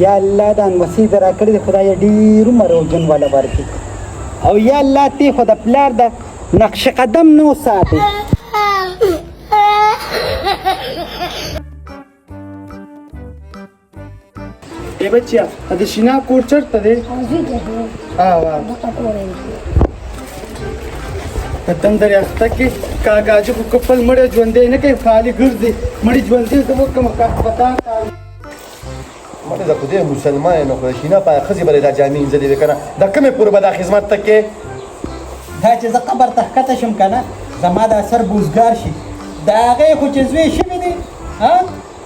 یا الله دا انوسې د راکړې دي، خدای ډېر عمر او ژوند والا ورکړي او یا الله تی خو د پلار د نقش قدم نه وساتې. ای بچیا، د شینا کور چرته دی؟ ها وا، په تندر اخته کې کاکا چې خو خپل مړی ژوندی نه کوي، خالي ګرځي مړی ژوندی. زه وکړم هسپتال ته. مړه د خدای مسلمان نه خو شینا په ښځې بلې دا جامې انځلې وې که نه، د کومې پورې به دا خدمت ته کې؟ دا چې زه قبر ته ښکته شم که نه، زما دا سر بوزګار شي. د هغې خو چې زوی شوی دی ها،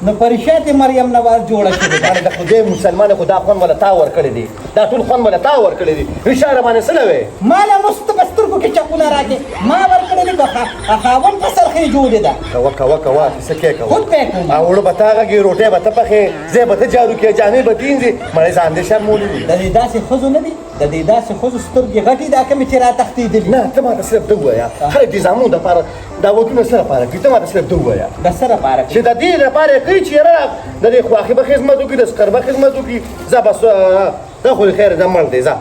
نو په رشات مریم نواز جوړه شوې ده. مړه د خدای مسلمان خو دا خوند وله تا ورکړی دی، دا ټول خوند وله تا ورکړی دی. رشا را باندې څه نه وې؟ ما له مست په سترګو کې چقونه راکې، ما ورکړی دی که خاوند په سرخې جوړې ده. کوه کوه کوه، څه کې کوه؟ خود پې کوم. او اوړه به تا غږې، روټۍ به ته پخې، ځای به ته جارو کې، جامې به دینځې. مړی ځان دې شرمولی دی. د دې داسې ښځو نه دي، د دې داسې ښځو سترګې غټې دا کومې چې را تښتېدلي. نه، ته ماته صرف ده ووایه، خلک د زامنو دپاره دا ودونه څه لپاره کوي؟ ته ماته صرف ده ووایه. د څه لپاره چې د دې لپاره یې کوي چې یاره د دې خواښې به خدمت وکړي، د سکر به خدمت وکړي. ځه بس، دا خو خیر ده، مړ دی، ځه.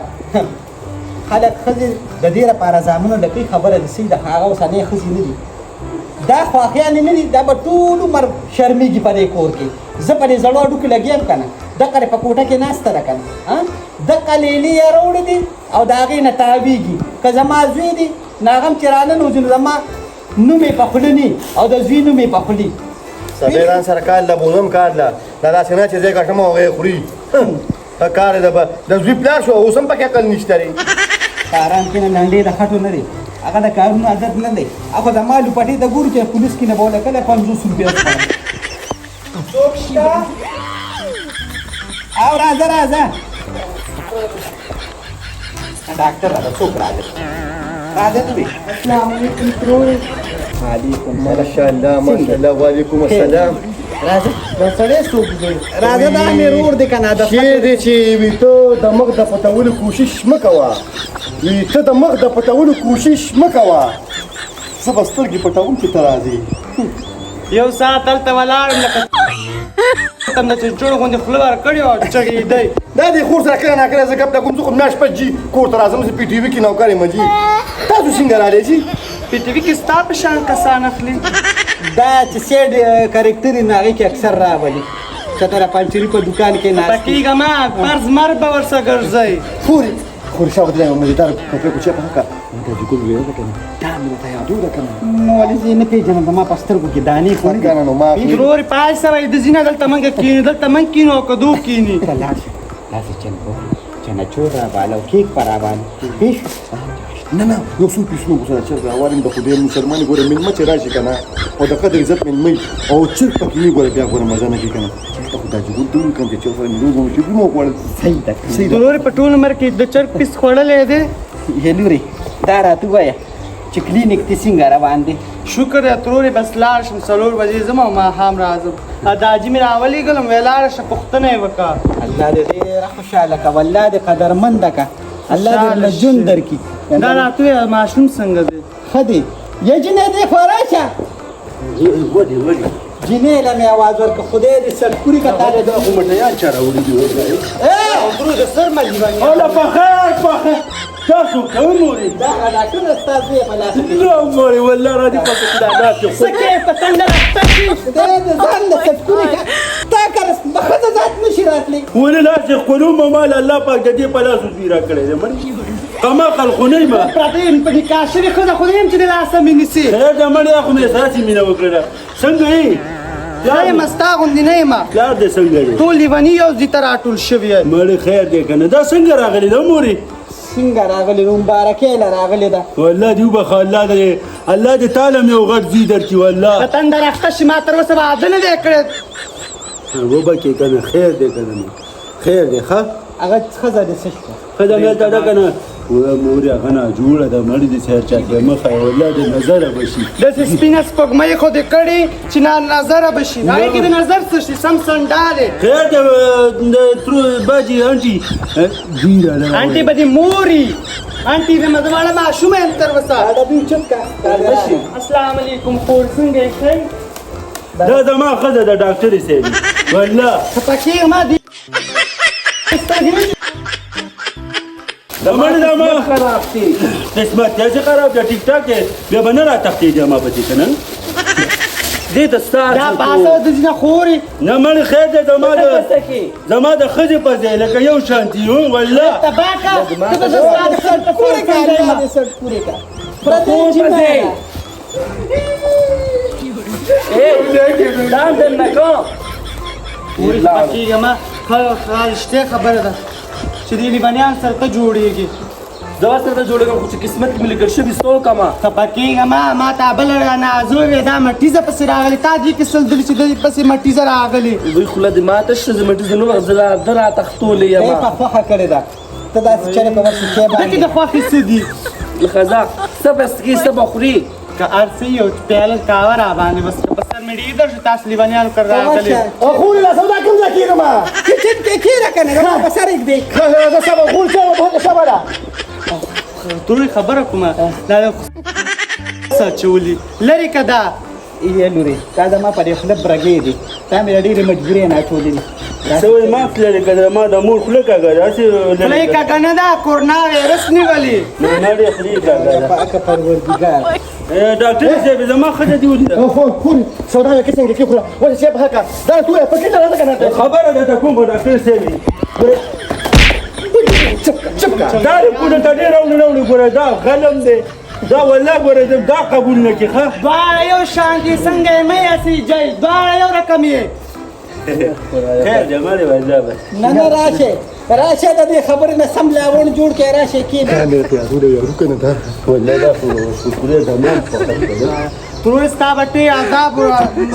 خلک ښځې د دې لپاره زامنو لکۍ. خبره دې صحیح ده، هغه اوسنۍ ښځې نه دي، دا خواښیانې نه دي، دا به ټول عمر شرمېږي په دې کور کې. زه په دې زړو هډوکو لګیا یم که نه، دقه په کوټه کې ناسته ده که نه، دقه لیلې یې راوړې دي او د هغې نه تاویږي. که زما زوی دی نو هغه هم چې راننوځي نو زما نوم یې په خوله ني او د زوی نوم یې په خولي. سبې ځان سره کار له بوزم، کار له دا داسې نه چې زه ګټم او هغه یې خوري. کار یې د زوی پلار شو، اوس هم پکې عقل نشته دی. په ارام کې نه، لنډې د خټو نه دی، هغه د کارونو عادت نه دی. هغه د مالو پټې ته ګوري چې پولیس کې نه به له کله 50 روپۍ وخورم. څوک شته؟ او راځه راځه، ډاکټر راځه. څوک راغلی؟ راځه ته. السلام علیکم ترورې. وعلیکم. ماشاءالله ماشاءالله، وعلیکم السلام. راځه. دا سړی څوک دی؟ راځه، دا مې ورور دی که نه. د شعر دی چې وي ته د مخ د پټولو کوشش مه کوه، وي ته د مخ د پټولو کوشش مه کوه، زه به سترګې پټوم چې ته راځې. یو ساعت هلته ولاړم لکه تنده چې جوړ غوندې خوله ورکړې وه، چغېدی. دا د خور سره کله ناکله زه ګپ لګوم. زه خو میاشت پس جي کور ته راځم، زه پي ټي وي کې نوکر یم جي. تاسو څنګه راغلی جي؟ پي ټي وي کې ستا په شان کسان اخلي. دا چې سیډ کرکټر یې نو هغې کې اکثر راولي چې ته د پنچري په دکان کې ناست یې. پکېږه ما، فرض مر به ورسره ګرځئ. خورې خورې، شا ودرېږه، مزیدار کپړې کوچې په حقه دا چې ګل ویل که نه، دا مې درته یادو ده که نه؟ نو ولې زه یې نه پېژنم؟ زما په سترګو کې دانې خو نه دي. که نه نو ما ترورې پای سوی د ځینه دلته موږ کښېنو، دلته موږ کښېنو او که دو کښېني. ته لاړ شه، داسې چنچور راباله او کیک په راباله پېښ. نه نه، یو څو پیسونه خو سره چرګ راوالم. د خدای مسلمان ګوره، مېلمه چې راشي که نه او د قدر عزت مېلمه وي او چرګ پکې نه ګوره، بیا ګوره مزه نه کوي که نه. چرګ ته خو دا جګور ته وکړم چې چرګ سره مې روغ چرګونه وخوړل. صحیح ده. صحیح ده. ترورې په ټول عمر کې د چرګ پیس خوړلی دی؟ یې لورې، دا راته ووایه چې کلینیک دې څنګه روان دی؟ شکر دی ترورې، بس لاړ شم، 4 بجې ځم او ماښام راځم. دا حاجي مې راولېږلم، ویې لاړه شه پوښتنه یې وکړه. الله دې ډېره خوشحاله که، والله دې قدرمنده که، الله دې له ژوند درکړي. دا راته ووایه ماشوم څنګه دی؟ ښه دی. یا جینۍ دې خوا راشه. ولې ولې؟ جینۍ له مې اواز ورکړه، خدای دې سټکوري که تا. دا خو مټیان چا راوړي دي؟ ترور د سر مجي باندې. هله په خیر په خیر، تاسو کوم مورې؟ دا ډاکټر ستا زوی په لاس کې. نه مورې، والله را دي پکې خدای داسې. څه کوې په تنده راخته شي؟ خدای دې ځان له سټکوري که تا کره به ښځه ذات نه شي راتلی. ولې لاس یې ښکلوم، مال الله پاک د دې په لاسو زوی راکړی دی. مړې کم عقل خو نه یم. پراته یم په نکاح شوې ښځه خو نه یم چې د لاسه مې نیسي. خیر ده مړې، خو مې سره چې مینه وکړله. څنګه یې؟ ښه یم، ستا غوندې نه یم. پلار دې څنګه دی؟ ټول لیوني یو ځای ته راټول شوي. مړې خیر دی که نه؟ دا څنګه راغلې ده مورې؟ څنګه راغلې؟ نو مبارکۍ له راغلې ده. والله دې وبخښه، الله دې الله دې تاله مې یو غټ زوی درکړي والله. په تنده راخته شي، ما تر اوسه واده نه دی کړی. وبه کې که نه؟ خیر دی که نه؟ خیر دی ښه. هغه ښځه دې څه شوه؟ ښځه مې هلته ده که نه؟ وه مورې، هغه ناجوړه ده. مړې دې سیر چاته مه ښیه، والله د نظره به شي. داسې سپینه سپوږمۍ خو دې کړې چې نا نظره به شي. هغې کې د نظر څه شي؟ سم سنډا دی. خیر دی د ترو باجي انټي دوی راله. انټي به دې موري، انټي دې زه واړه ماشومه یم تر اوسه. دا ډبې اوچت که. السلام علیکم خور، څنګه یې؟ ښه؟ دا زما ښځه ده ډاکټرې صاحب والله. خفه کېږه ما دې. مړ دا ما خراب دی. قسمت دې چې خراب دی، ټیک ټاک دی، بیا به نه راتښتېږي ما پسې که نه. دې ته ستا دا پاسه د ځینه خوري. نه مړ خیر دی، زما د څه کې زما د ښځې په ځای لکه یو شان دي. والله تباکا ته به زه ستا د ښځې په کورې څنګه کا یم. الله دې سړ کورې کا پردې خور په جنې ځای. دام دن نکو. پورې خفه کېږه مه. ښه رښتیا خبره ده چې دې لیونیان سره ته جوړېږي. زه ورسره ته جوړېږم، خو چې قسمت کې مې لیکل شوي څه وکړم؟ خفه کېږه مه. ما ته بله نازو وې، دا مټیزه پسې راغلې. تا دې کې سلدلي چې دې پسې مټیزه راغلې. دوی خوله دې ماته شه، زه مټیزه نه وخت، زه لا ده راتښتولی یم. په خوښه کړې ده، ته داسې چلې په ورسې کې ده کې د باندې خوښې څه دي؟ لکه ځه، څه به څکې، څه به خوري. که هر څه یو پیاله قهوه را باندې بس، که په سر مې ډېر در شو، تاسو لیونیانو کره راغلې. خور لا سودا کوم ځای کېږم؟ کچن کې کېنه که نه، زما په سر ږدې. زه سبا خور سبا سبا ده. تورې خبره کومه دا څه چولي لرې که دا. یې لورې، دا زما په دې خوله برګې دي، دا مې د ډېرې مجبورې نه اچولې دي. څه وایي ما تللې که ما د مور خوله کاږه داسې خوله یې کږه نه ده، کورنا ویروس نیولې. نه مړې خولې کاږه ده. پاکه پروردګار. ډاکټر صاحب زما ښځه دې ولیده. خور خور سودا کې څنګه کې خوره ولې چې په حقه دا توره پکې نه راځه کنه. خبره ده ته کوم ډاکټر صاحب. چپ چپ کا دا رپورټ ته ډېر راوړو راوړو. ګوره دا غلم دی دا، والله ګوره دا قبول نه کړي. ښه دواړه یو شان دي، څنګه یې مه یاسي جی، دواړه یو رقم یې. خیر دی مړې والله بس. نه نه راشه راشه، د دې خبرې نه سم لاوڼ جوړ کړې، راشه کېنه. دا مې ته یادونه یو کنه دا. والله دا خو خدای زمان فقط ترور ستا بټې عذاب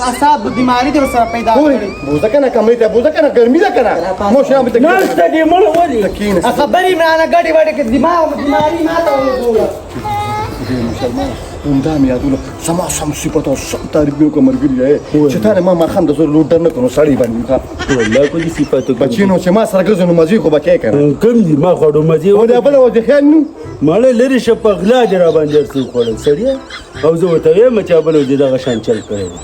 اعصاب بیماري دې ورسره پیدا کړې. بوزه کنه کمرې ته بوزه کنه، ګرمي ده کنه، مو شام ته ناشته دې مړ ولې کینه. خبرې مې رانه ګډې وډې کې، دماغ بیماري ماته وګوره. مسلمان همدا مې یادونه زما سم صفت او سم تعریف مې وکړ ملګري چې تا نه ما ماښام د زور لوټ در نه کړو سړی باندې ښه. والله کو دې صفات بچی نو چې ما سره ګرځي نو مزې خو به کوې که نه؟ کم دي ما خوړو مزې. او دا بله ورځ خیال نو مړه لرې شه، په غلا دې را باندې هر څه وخوړل سړیه. او زه ورته وایم چې بله ورځ دغه شان چل کړی دی،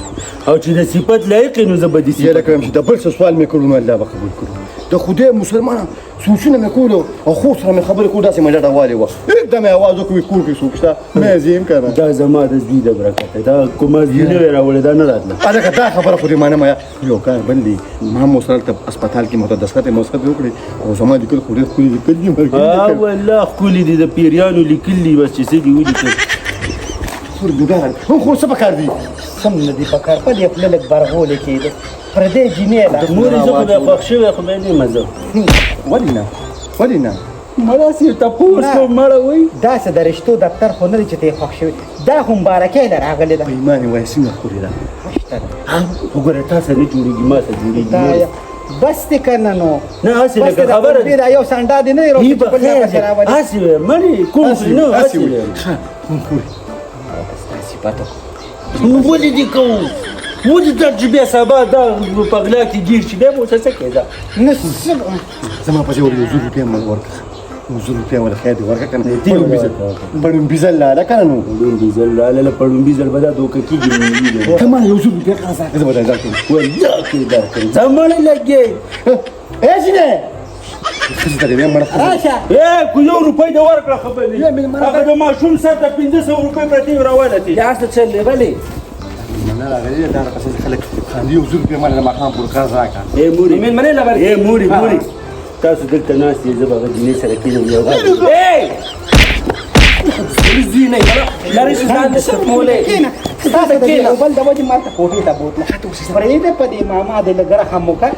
او چې د صفت لایق یې نو زه به دې صفت یاره کوم چې د بل څه سوال مې کړو نو الله به قبول کړو. د خدای مسلمانه سوچونه مې کولو او خور سره مې خبرې کولو، داسې مې ډډه والې وه، یکدم یې اواز وکړو کور کې څوک شته؟ مې زه یم که نه. دا زما د زوی د برکته دا کومه زوی نه وی راوړې، دا نه راتله. هلکه دا خبره خو دې منمه. یو کار بل دی، ما مو سره هلته هسپتال کې مو ته دستخط یې مثبت وکړې او زما لیکل خو ډېر ښکلي لیکل دي ملګري. والله ښکلي دي، د پیریانو لیکل دي، بس چې څه دي ولیکل. خور بوډا خور څه پکار دي؟ سم نه دي پکار، په دې خوله لږ برغولې کېده پردې جینۍ ده. مورې زه خو بیا خوښ شوی خو بیا نه یم زه. ولې نه ولې نه؟ مړه سي تپوس کوم مړه وایي. داسې د رشتو دفتر خو نه دی چې ته یې خوښ شوې، دا خو مبارکۍ له راغلې ده. په ایمان یې وایي څنګه ښکلې ده. شته ده. وګوره تا سره نه جوړېږي، ما سره جوړېږي. بس دې که نه نو. نه هسې لکه خبره ده دا یو سنډا دې نه دی راوړی چې بل پسې راولي. هسې وایي مړې کوم نه هسې وایي. ښه خورې ستا صفت وکړو. نو ولې دې کوو؟ ولې دا چې بیا سبا دا په غلا کې ګیر شي بیا به ورته څه کېده؟ نه څه زما په ځای یو زر روپۍ مې ورکړه، یو زر روپۍ ولا خیر دې ورکړه که نه. پړومبي ځل لاله که نه نو پړومبي ځل لاله له پړومبي ځل به دا دوکه کېږي. ته ما یو زر روپۍ قرض راکړه، زه به درکړم. والله کې درکړم، ځه مړه لګې. ای جینۍ ښځې ته دې وایم مړه ښځه. راشه. ای که یو روپۍ دې ورکړه ښه به وي. هغه د ماشوم سر ته 500 روپۍ پرتې راولتې. دا څه چل دی بلې؟ مېلمنه راغلې ده، دا رقم څه خلک خاندي. یو زر روپۍ ما له ماښام پورې قرض راکړه. ای مورې، مېلمنې له ورکړې. ای مورې، مورې تاسو دلته ناست یئ، زه به هغه جینۍ سره کښېنم یو غږ. ای زوی نه لرې شو، ځان دې شرمولی. کښېنه. ستاسو د دې بل د وجې ما ته کوټې ته بوتله. پرېږده په دې ماما دې لږ رحم وکړه.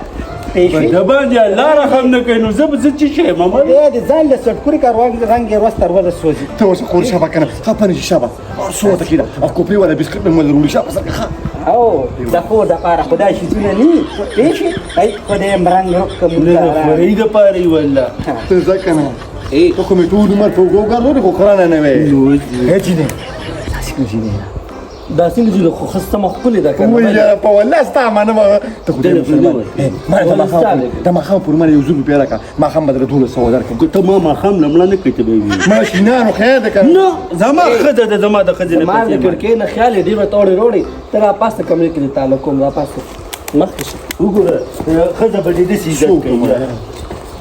پېښې د باندې الله رحم نه کوي نو زه به څه چی شی یم؟ دی د ځان له سټکوري کا رنګ یې ورځ تر ورځه سوځي. ته اوس خور شابه که نه، خفه نه شي شابه، هر څه ورته کېده او کوپرې والا بسکټ مې مول وروړي شابه سره ښه. او د خور دپاره خو دا شیزونه نه وي پېښې. ای خدای یم رنګ رک که مونږ نه د خورۍ دپاره یې والله. ته ځه که نه، ته خو مې ټول عمر په اوږو ګرځولې خو قرانه نه وې. ای جینۍ داسې کوم جینۍ ده؟ دا څنګه چې خو ښه سمه ښکلې ده که نه؟ وایي یاره په والله ستا منم. ته خو ډېر مسلمان ما د ماښام پورې ما یو زر روپۍ راکړه، ماښام به درته 1200 درکړم. که ته ما ماښام له مړه نه کړې ته به یې وینې. مړه شینانو خیر دی که نه؟ نه زما ښځه ده، زما د ښځې نه زما د پیسې مه. کړکۍ نه خیال یې ډېر ورته وړې راوړې. ته را پاسته کمرې کې دې تاله کوم، را پاسته مخکې شه. وګوره ښځه به دې داسې عزت څوک کوي. ومنه؟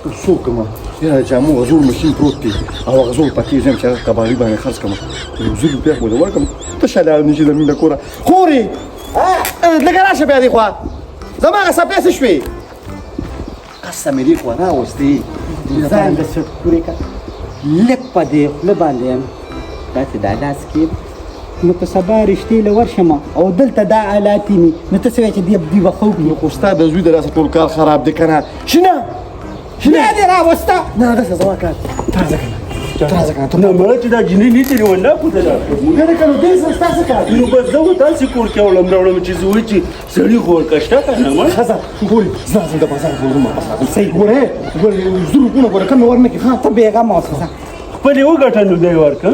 څه وکړم یاره د جامو هغه زوړ ماشین پروت دی او هغه زوړ پکې زه یم چې هغه کباړي باندې خرڅ کړم یو زر روپۍ خو به ورکړم تشه لاړه نه شي زمونږ د کوره. خورې لږه راشه بیا دې خوا، زما هغه څپلۍ څه شوې؟ قسم مې دې خوا راوستې. ځان د څټ پورې که لږ په دې خوله باندې یم داسې دا لاس کېږدم، نو که سبا رشتې له ورشم او دلته دا آلاتې مي، نو ته څه وایې چې دوی به ښه وکړي؟ نو خو ستا د زوی د لاسه ټول کار خراب دی که نه؟ شینه بیا دې راوسته. نه نه داسې زما کار، ته راځه که نه، ته راځه که نه. نه مړه چې دا جینۍ نه تېرې والله خو ته نه نه که نو دې سره ستا څه کار؟ نو بس زه خو تاسې کور کې وړم راوړم چې زه وایي چې سړي خو ورکه شته که نه مړه. ښځه ګورې زه راځم د بازار ګورم واپس راځم. صحیح ګورې ګورې زر روپونه ګوره کم مې ورنه کړي. ښه ته بېغمه اوسه ځه. خپلې وګټه نو دی ورکه،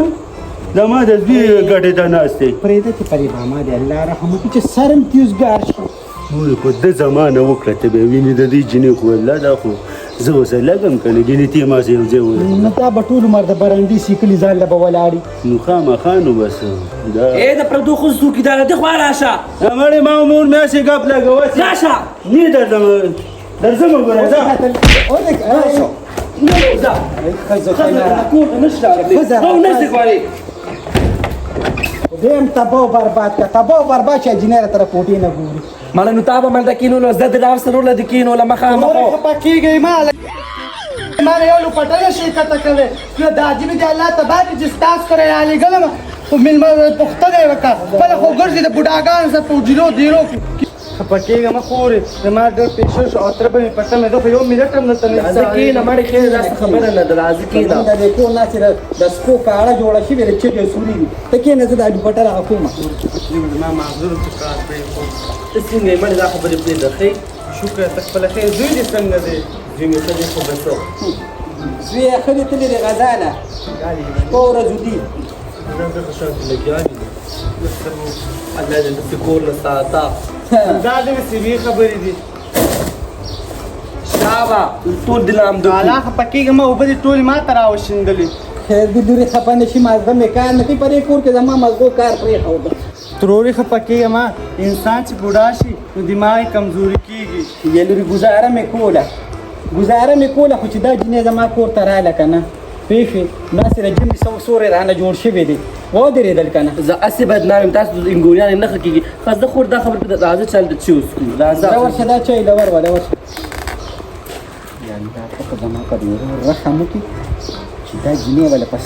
زما د زوی ګټې ته ناست دی. پرېږده چې په دې ماما دې الله رحم وکړي چې سر هم تیزګار شي. مور خو د زمانه وکړه، ته به وینې د دې جینۍ خو والله دا خو زه ورسره لګم که نه، ګینې ته ما سره یو ځای ولګم. نو دا به ټول عمر د برنډې سیکلي ځان له به ولاړي. نو خامخا نو بس دا ای د پردو ښځو څوکیداره دې خوا راشه. مړې ما مور مې هسې ګپ لګوه. راشه. نه درځم، درځم وګوره ځه. نه ځه. ښځه ښځه کور ته نه شي راغلې. او نه شي غواړي. دیم تباه و برباد که، تباه و برباد چې جینۍ راته کوټې نه ګوري. مړه نو تا به ملته کېنولو، زه د لار سره ورله دې کېنوله مخامخ. نورې خفه کېږئ مه، ما نه یو لوپټه نه شي کته کوی. نو دا عجیبه دې الله تباه کړي چې ستاسو سره یې رالیږلم، خو مېلمه پوښتنه یې وکړه، خپله خو ګرځي د بوډاګانو سره په حجرو دیرو کې. خفه کېږه مه خورې، زما ډېر پېښه شو او تره به مې په تمه، زه خو یو ملت هم دلته نه راځه کېنه مړې، خیر دی، داسې خبره نه ده، راځه کېنه. زمونږ د دې کور ناستې د سپو کاړه جوړه شوې ده، چغې سوري دي. ته کېنه، زه دا دوپټه راغه کومه. زما معذور په کار پرېښود. ته څنګه یې مړې، دا خبرې پرېږده. ښه یې؟ شکر ته خپله ښه یې. زوی دې څنګه دی؟ زوی مې ښه دی خو بس. زوی یې ښه دی، تللی دی غزا له، شپه ورځ ودي. زه ښه لګیا دي. الله دې داسې کور له ساته. دا د سیبې خبرې دي. شابه ټول دې لامده کړو. الله خفه کېږه مه، اوبه دې ټولې ما ته راوشیندلې. خیر دې لورې خفه نه شي، مازغه مې کار نه کوي په دې کور کې، زما مازغو کار پرېښوده. ترورې خفه کېږه مه، انسان چې بوډا شي نو دماغ یې کمزوري کېږي. یې لورې ګزاره مې کوله، ګزاره مې کوله، خو چې دا جینۍ زما کور ته راغله که نه، پوه شوې، نو هسې د ژمي سوری رانه جوړ شوی دی، ودرېدل که نه. زه هسې بدنام یم، تاسو انګوریان نه ښه کېږي. ښه زه خور دا خبره پرېږده، راځه چې هلته چای وڅښو. راځه. دا ورشه دا چای له وروله ورشه. یا الله ته خو زما په دې ورور رحم وکړي چې دا جینۍ وله په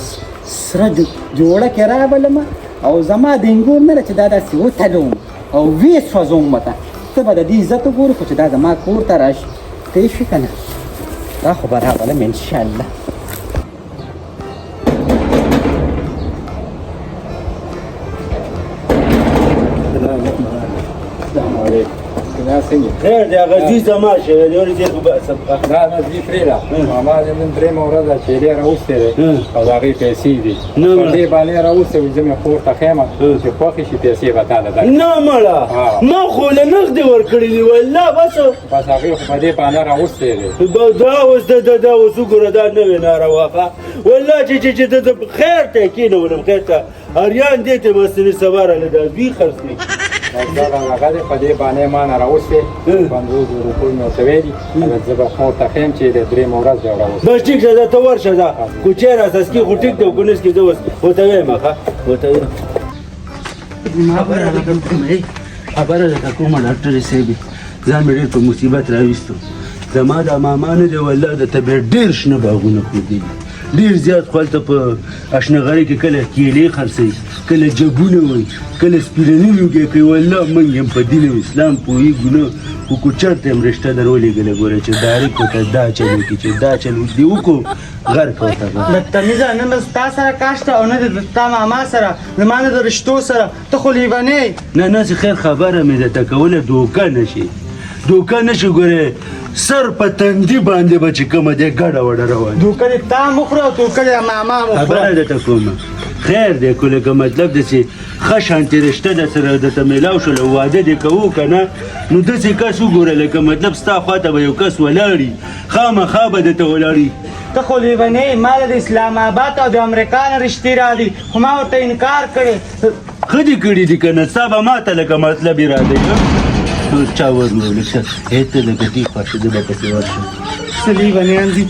سره جوړه کې راولم او زما د انګور نه ده چې دا داسې وتلوم او ویې سوځوم ورته. ته به د دې عزت وګورې، خو چې دا زما کور ته راشي، پوه شوې که نه؟ دا خو به راولم انشاءالله. خیر دی، هغه زوی زما شوی دی، ولې دې خو به څه نه نه زوی پرېږده، ماما دې نن درېیمه ورځ ده چې یې راوستی دی او د هغې پیسې دي، په دې باندې راوستی وایي زه مې خور ته ښیم چې خوښې شي پیسې به تا ته درکړم. نه مړه، ما خو له نغدې ورکړي دي والله. بس بس هغې خو په دې باندې راوستی دی. دا اوس دا اوس وګوره، دا نوې ناروا ښه والله چې چې چې د خیر ته یې کېنولم، خیر ته اریان دې ته مستني سبا راله دا زوی خرڅ کړي. دغه هغه دی په دې باندې ما نه راوستې، 50 روپۍ مې ورته ویلي، زه به خور ته ښیم چې د درېیمه ورځ دی راوستې. بس ټیک شه، ته ورشه ځه، کوچی راسه سکي خو ټیک دی، که نه سکي زه اوس ورته وایم. ښه ورته وایم. خبره درته کومه ډاکټرې صاحبې، ځان مې ډېر په مصیبت راویستو. زما دا ماما نه دی والله د طبیعت ډېر شنه باغونه ښودلي، ډېر زیات خو هلته په اشنغرۍ کې کله کیلې خرڅوي، کله جبونه وایي، کله سپیرني لوګی کوي. والله موږ هم په دین او اسلام پوهېږو نه، خو که چېرته هم رشته در ولېږله ګوره چې ډایرک ورته دا چل وکړي، چې دا چل دې وکړو غرق ورته غرق. د تمیزه نه له ستا سره کار شته او نه د ستا ماما سره، زما نه د رشتو سره، ته خو لیونی یې. نه نه چې خیر خبره مې درته کوله، دوکه نه شي، دوکه نه شي ګورې، سر په تندي باندې به چې کومه دی ګډه وډه روان. دوکه دې تا هم وخوره او دوکه دې ماما هم وخوره. خبره درته کومه، خیر دی کو لکه مطلب داسې ښه شانتې رشته در سره درته میلاو شوله، واده دې کوو که نه، نو داسې کس وګوره لکه مطلب ستا خواته به یو کس ولاړي، خامخا به درته ولاړي. ته خو لیونی یې، ما له د اسلام آباد او د امریکا نه رشتې راغلي، خو ما ورته انکار کړی. ښه دې کړي دي که نه، ستا به ما ته لکه مطلب یې راځي. چا ورنه ولې شه، ته لکه دې خوا شه، زه به پسې ورشم. څه لیونیان دي.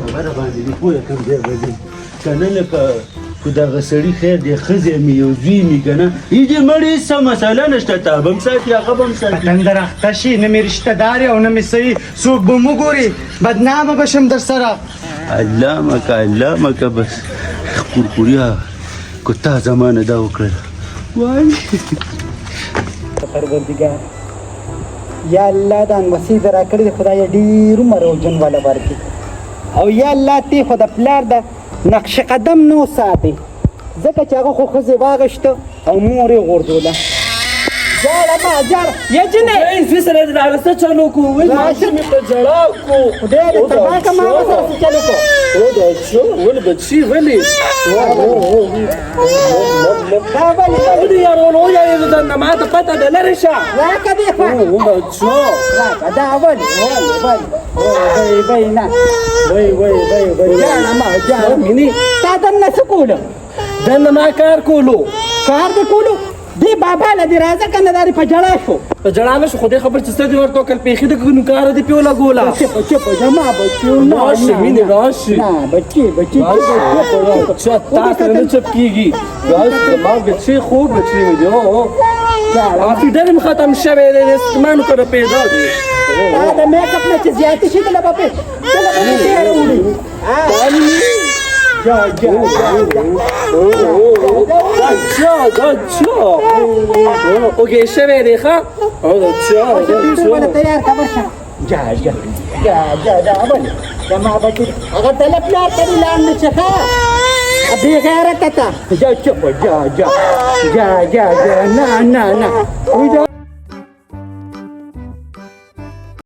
خبره باندې دې پوه کوم ځای به ځم که نه لکه که دغه سړي خیر دی، ښځې مې یو زوی مې که نه ای دې مړې هېڅ څه مسله نشته، تا به هم ساتي هغه به هم ساتي. په تندر اخته شي، نه مې رشته دار او نه مې څه، څوک به مو ګوري، بدنامه به شم در سره. الله مکه الله مکه، بس کورکوریا که تا زمانه دا وکړله وای. پروردګار یا الله دا نوسې د راکړې خدای ډېر عمر او ژوند والا ورکړي، او یا الله تی خو د پلار د نقش قدم نه وساتې، ځکه چې هغه خو ښځې واغېسته او مور یې غورځوله. جاړه ما جاړه یا جنې زوی سره د هغه څه چلو کو، وای ماشوم مې په ژړا کو. خدای دې تباه که ما سره څه چلو کو. او دا څه ولې بچي ولې دا ولې ولې یارانو یې دا نه ما ته پته ده، لرې شه راکه دې خوا بچو راکه. دا ولې ولې ولې وای وای نه وای وای وای وای جاړه ما جاړه. مینې تا دننه څه کولو؟ دننه ما کار کولو. کار دې کولو؟ دې بابا له دې راځه که نه دا دې په ژړا شو. په ژړا نه شو، خو دې خبر چې څه دې ورته وکړل، پېښې د نو کار دې پې ولګوله. چپ چپ زما بچو نه راشي مینې راشي نه بچي بچي چپ تا سره نه چپ کېږي. راشي زما بچي، خوږ بچي مې دی. فیډر مې ختم شوی دی، د ستمانو کره پیدا دی. دا د میک اپ نه چې زیاتې شي دله به پې دله به پې ډېره وړي. جا جا جا دا چا اوګې شوی دی؟ ښه دا چا دا چا تیار خبر شه. جا جا جا جا دا ولې زما بچي هغه دله پلار ته دې لاړ نه شي. ښه بې غیرته ته جا چپ جا جا جا جا جا نه نه نه.